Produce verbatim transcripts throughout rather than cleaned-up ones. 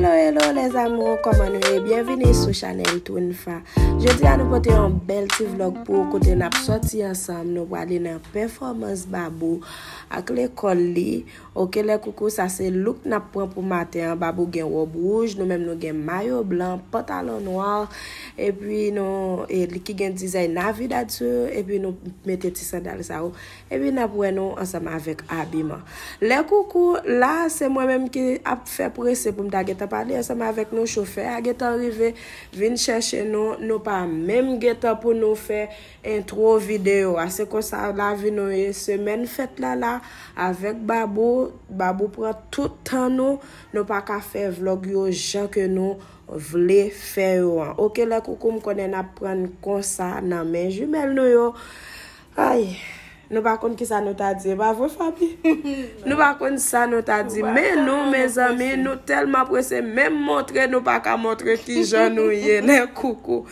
Hello, hello, les amours, kòman nou ye? Byenvini sou chanèl Twinfa. Jodi a, nou pote yon bèl ti vlòg pou ou, kote n ap sòti ansanm, nou prale nan pèfòmans Babou ak lekòl li. Oke, lè koukou, sa se look n ap pran pou maten an. Babou gen wòb wouj, nou menm nou gen mayo blan, pantalon nwa, epi nou, e, li ki gen dizay Navidad sou yo, epi nou mete ti sandal sa yo. Epi n ap wè nou ansanm avèk abiman. Lè koukou, la, se mwen menm ki ap fè prese pou m ta gentan pale ansanm avèk nou. Chofè a gentan rive, vin chèche nou. Nou pa menm gentan pou nou fè entwo videyo a. Se konsa lavi nou ye. Semèn fèt la la, avèk Babou, Babou pran tout tan nou. Nou pa ka fè vlòg yo jan ke nou vle fè yo an. Oke, lè koukou, m konnen n ap prann konsa nan men jimèl nou yo. Ay, nou pa konn kisa nou ta di, e pa vre, Fabi? Nou pa konn sa nou ta di. Men nou, mezanmi, nou tèlman prese, menm montre nou pa ka montre kijan nou ye, lè koukou.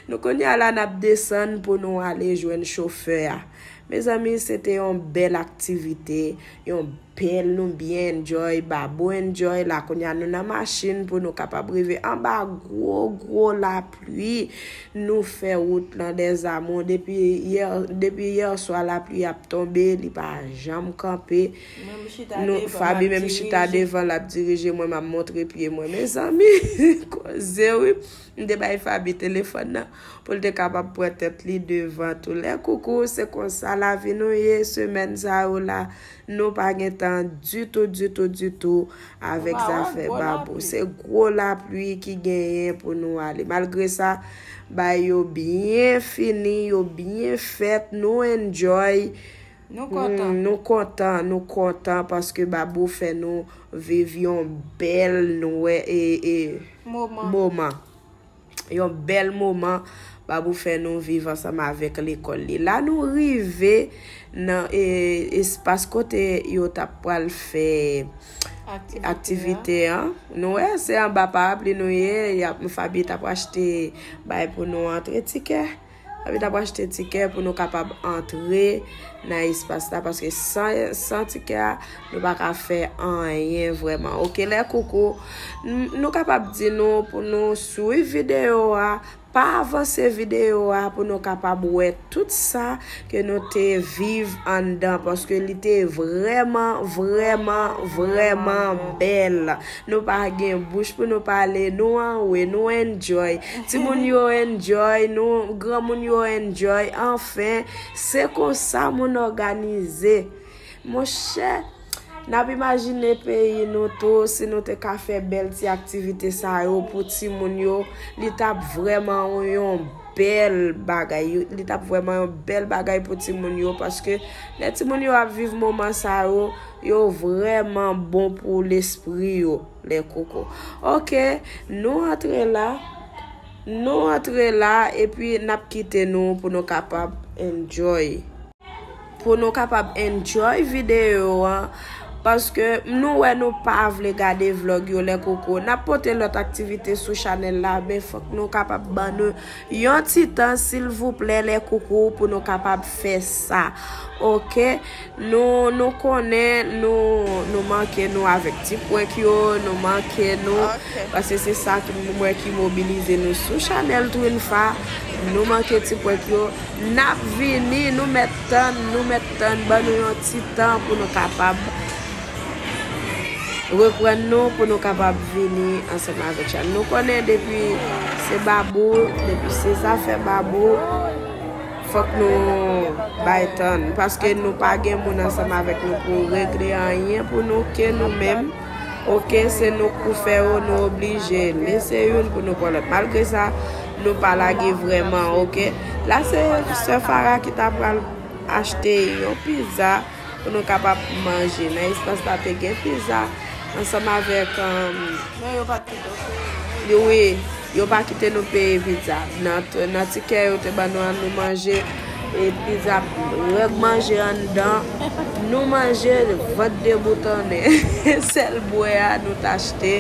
Nou kounye a la, n ap desann pou nou ale jwenn chofè a. Mezanmi, se te yon bèl aktivite, yon bèl, nou byen enjoy, Babou enjoy. La kounye a, nou nan machin pou nou kapab rive anba gwo, gwo lapli. Nou fè wout lan dèzamou. Depi yè, depi yè swa, lapli ap tonbe, li pa janm kanpe. Nou, Fabi menm chita devan, l ap dirije, mwen m ap montre pye mwen. Mezanmi, koze wi. M te bay Fabi telefòn nan pou l te kapab pran tèt li devan tou. Lè koukou, se konsa lavi nou ye semèn sa yo la. Nou pa gen tan ditou, ditou, ditou avèk zafè Babou. Se gwo lapli ki genyen pou nou ale. Malgre sa, bagay yo byen fini, yo byen fèt, nou enjoy. Nou kontan. Hmm, nou kontan, nou kontan paske Babou fè nou viv yon bèl nwè, e, e, moman. Yon bèl moman Babou fè nou viv ansanm avèk lekòl li. La nou rive nan, e, espas kote yo t ap pral fè aktivite an. Nou wè, se anba parapli nou ye. Y ap, Fabi t ap achte bay pou nou antre, tikè. Fabi t ap achte tikè pou nou kapab antre nan espas la, paske san, san tikè a, nou pa ka fè anyen vrèman. Oke, lè koukou, n-, nou kapab di nou pou nou swiv videyo a, pa avanse videyo a pou nou kapab wè tout sa ke nou te viv anndan, paske li te vrèman, vrèman, vrèman bèl. Nou pa gen bouch pou nou pale, nou anwe, nou enjoy. Timoun yo enjoy, nou, granmoun yo enjoy. Anfen, se konsa moun òganize. Monchè, n ap imajine peyi nou tou, si nou te ka fè bèl ti aktivite sa yo pou timoun yo, li t ap vrèman yon bèl bagay. Li t ap vrèman yon bèl bagay pou timoun yo, paske lè timoun yo ap viv moman sa yo, yo vrèman bon pou lespri yo, lè koukou. Oke, nou antre la. Nou antre la, epi n ap kite nou pou nou kapab enjoy. Pou nou kapab enjoy videyo an, paske nou wè nou pa vle gade vlòg yo, lè koukou. N ap pote lòt aktivite sou chanèl la, men fòk nou kapab ban nou yon ti tan, silvouplè, lè koukou, pou nou kapab fè sa. Oke? Nou, nou konnen, nou, nou manke nou avèk ti prank yo, nou manke nou, paske se sa ki, m wè, ki mobilize nou sou chanèl Twinfa. Nou manke ti prank yo. N ap vini, nou mèt tann, nou mèt tann, ban nou yon ti tan pou nou kapab reprann nou, pou nou kapab vini ansanm avèk chanèl. Nou konnen depi se Babou, depi se zafè Babou, fòk nou bay tann, paske nou pa gen moun ansanm avèk nou pou regle anyen pou nou ke nou menm. Oke, se nou k pou fè yo, nou oblije lese youn pou nou pran lòt. Malgre sa, nou pa lage vrèman, oke. La, se sè Farah ki ta pral achte yon pizza pou nou kapab manje. Nan espas la, te gen pizza ansanm avèk, um, men yo pa t kite nou peye. Wi, yo pa kite nou peye pizza. Nan, nan tikè yo te ban nou an, nou manje, e pizza, règ manje anndan. Nou manje, vant deboutonnen. Sèl bwè a, nou t achte.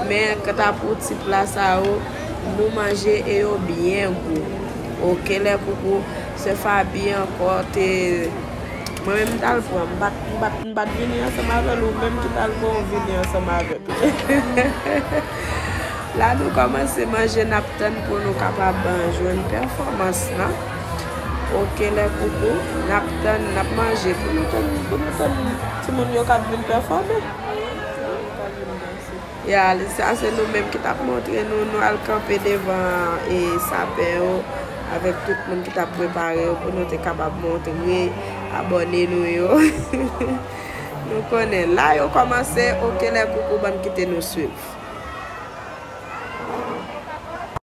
Men, kanta pou ti pla sa yo, nou manje e yo byen gou. Oke, lè koukou, sè Fabi ankò te Mwen menm, m t al pran, m pa t, m pa t, m pa t vini ansanm avè l, ou menm ki t al pran, ou vini ansanm avè l. La, nou kòmanse manje, n ap tann pou nou kapab, euh, jwenn pèfòmans lan. Oke, lè koukou, n ap tann, n ap manje pou nou tann, pou nou tann timoun yo k ap vin pèfòme. Ya, sa se nou menm ki t ap montre nou, nou al kanpe devan, e, sapè yo, avèk tout moun ki t ap prepare yo pou nou te kapab montre abòne nou yo. Nou konnen, la yo kòmanse, oke, lè koukou, bann kite nou swiv.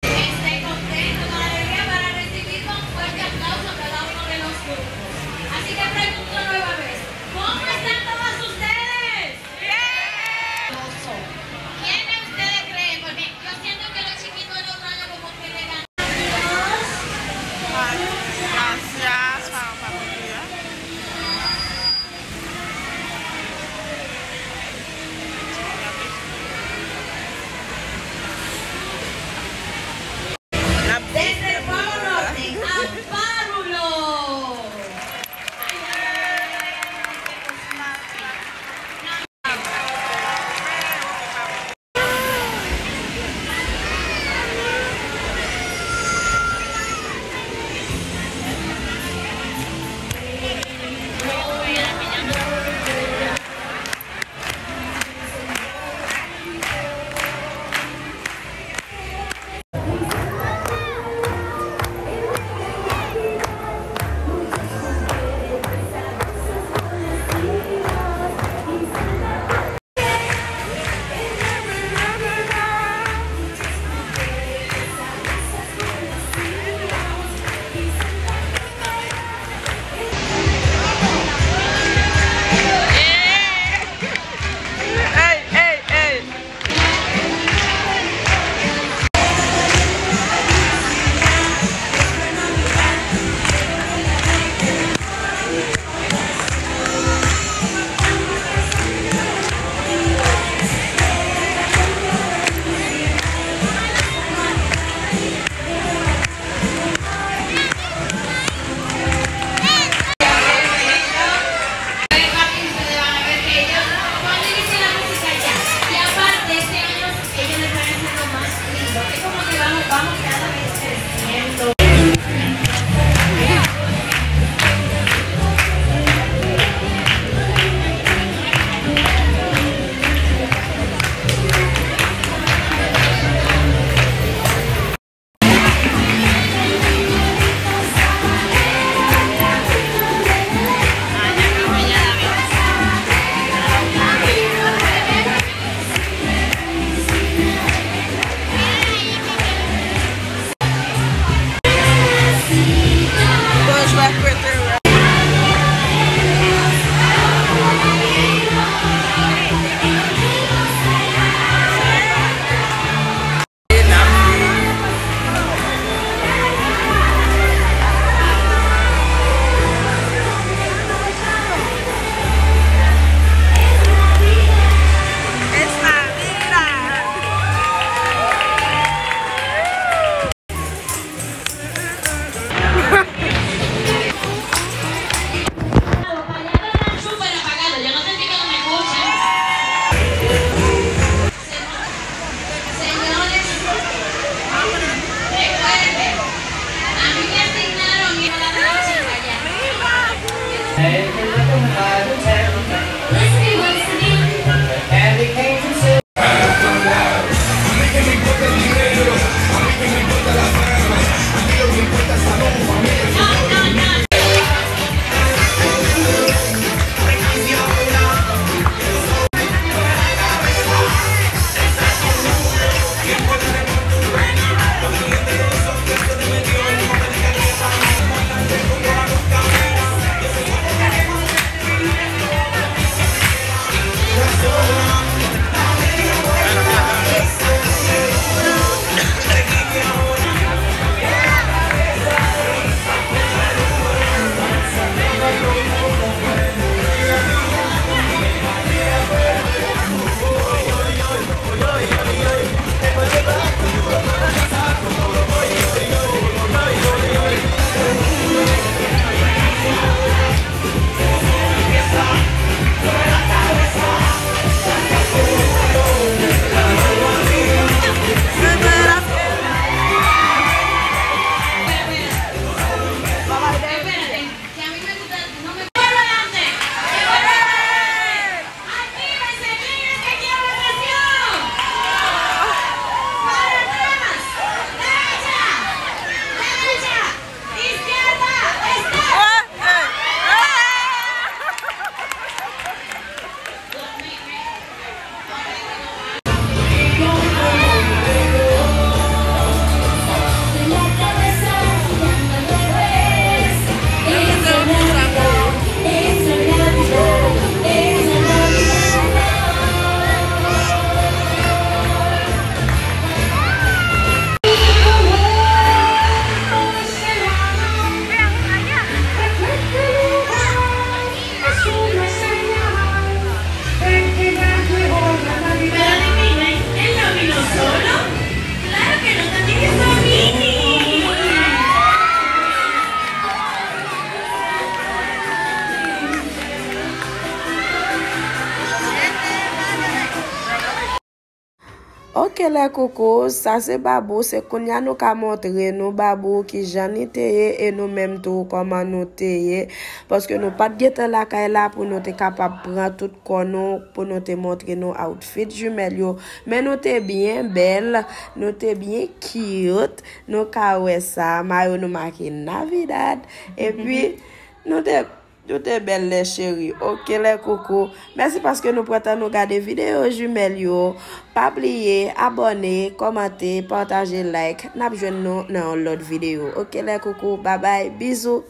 Esté contento con alegría para recibir con fuerte aplauso a cada uno de los grupos. Así que pregunto nueva vez, ¿cómo están todos ustedes? ¿Quién de ustedes cree? Porque yo siento que los chiquitos de otro año como que le ganan. Gracias, para papá. Desde Polo Norte a Parulo. Ok, lè koukou, sa se Babou, se kounye a nou ka montre nou Babou kijan li te ye e nou menm tou kòman nou te ye. Paske nou pa t gentan lakay la pou nou te kapab pran tout kò nou, pou nou te montre nou outfit jimèl yo. Men nou te byen bèl, nou te byen cute, nou ka wè sa, mayo nou make Navidad, epi nou te Nou te bèl lè cheri. Ok, lè koukou. Mèsi paske nou pran tan nou gade videyo jimèl yo. Pa bliye abòne, kòmante, pataje, like. N ap jwenn nou nan yon lòt videyo. Ok, lè koukou. Babay. Bizou.